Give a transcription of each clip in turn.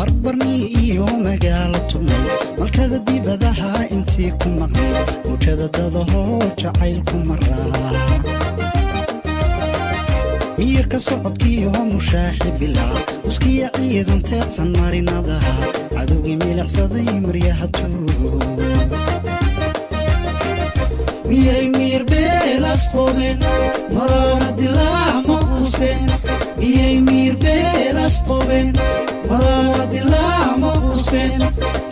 Barbarni iyo magaalo tubnay, malkada dibadaha intii ku maqnay, mujada dadahoo jacaylku maraa, miyirka socodkiiho mushaaxi bilaa muskiya ciidan teedsan marinadaha, cadowgii milicsaday maryaha tuur. Miyay miir beelas qobeen? Maraara dilaac ma quusteen? Miyay miir beelas qobeen? Maraara dilaac ma quusteen?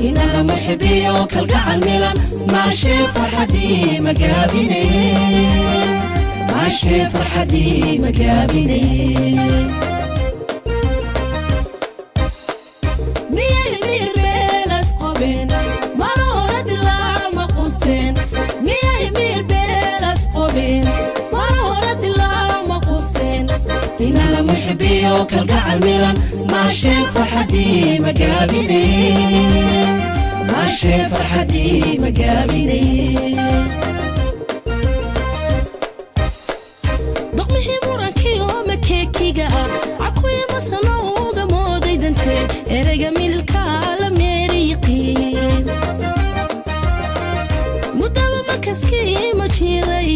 Inala muxibiyo kalgacal milan, maashee farxadii magaabine, maashee farxadii magaabine. Miyay miir beelas qobeen? Maroora dilaac ma quusteen? Miyay miir beelas qobeen? Maroora dilaac ma quusteen? Inala muxibiyo kalgacal milan, maashee farxadii magaabine, maashee farxadii magaabine. Doqmihii murankii oo makeekiga ah, cakuya masano uga mooday danteen, ereyga mililka la meeriyiqiin, muddaba makaskii ma jiray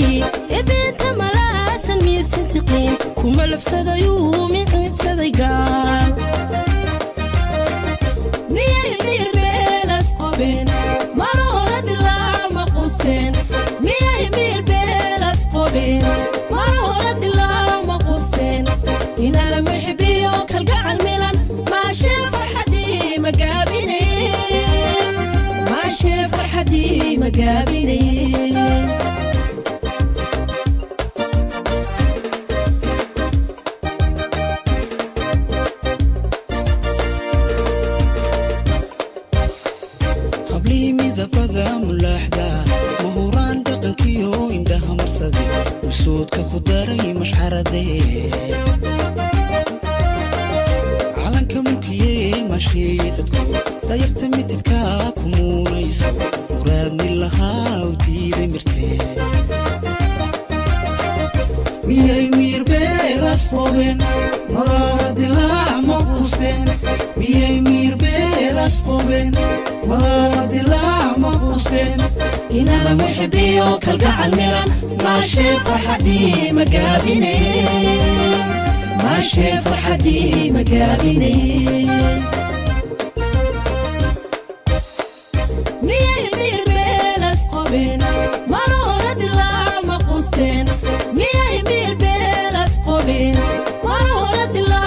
ee beenta malaasan miisintiqiin, kuma labsadayuu miciinsaday gaal. Miyay miir beelas qobeen? Maroora dilaac ma quusteen? Miyay miir beelas qobeen? Maroora dilaac ma quusteen? Inala muxibiyo kalgacal milan, maashee farxadii magaabine, maashee farxadii magaabine. Hablihii midabada mulaaxda, mahuraan dhaqankiyo indhaha marsaday, usuudka ku daray mashxaradee, calanka mulkiyee maasheeye dadku, dayarta mitidkaa ku muunayso, muraadni lahaa u diiday mirtee. Miyay miir beelas qobeen? Maraara dilaac ma quusteen? Miyay miir beelas qobeen? Maraara dilaac ma quusteen? Inala muxibiyo kalgacal milan, maashee farxadii magaabine, maashee farxadii magaabine. Miyay miir beelas qobeen?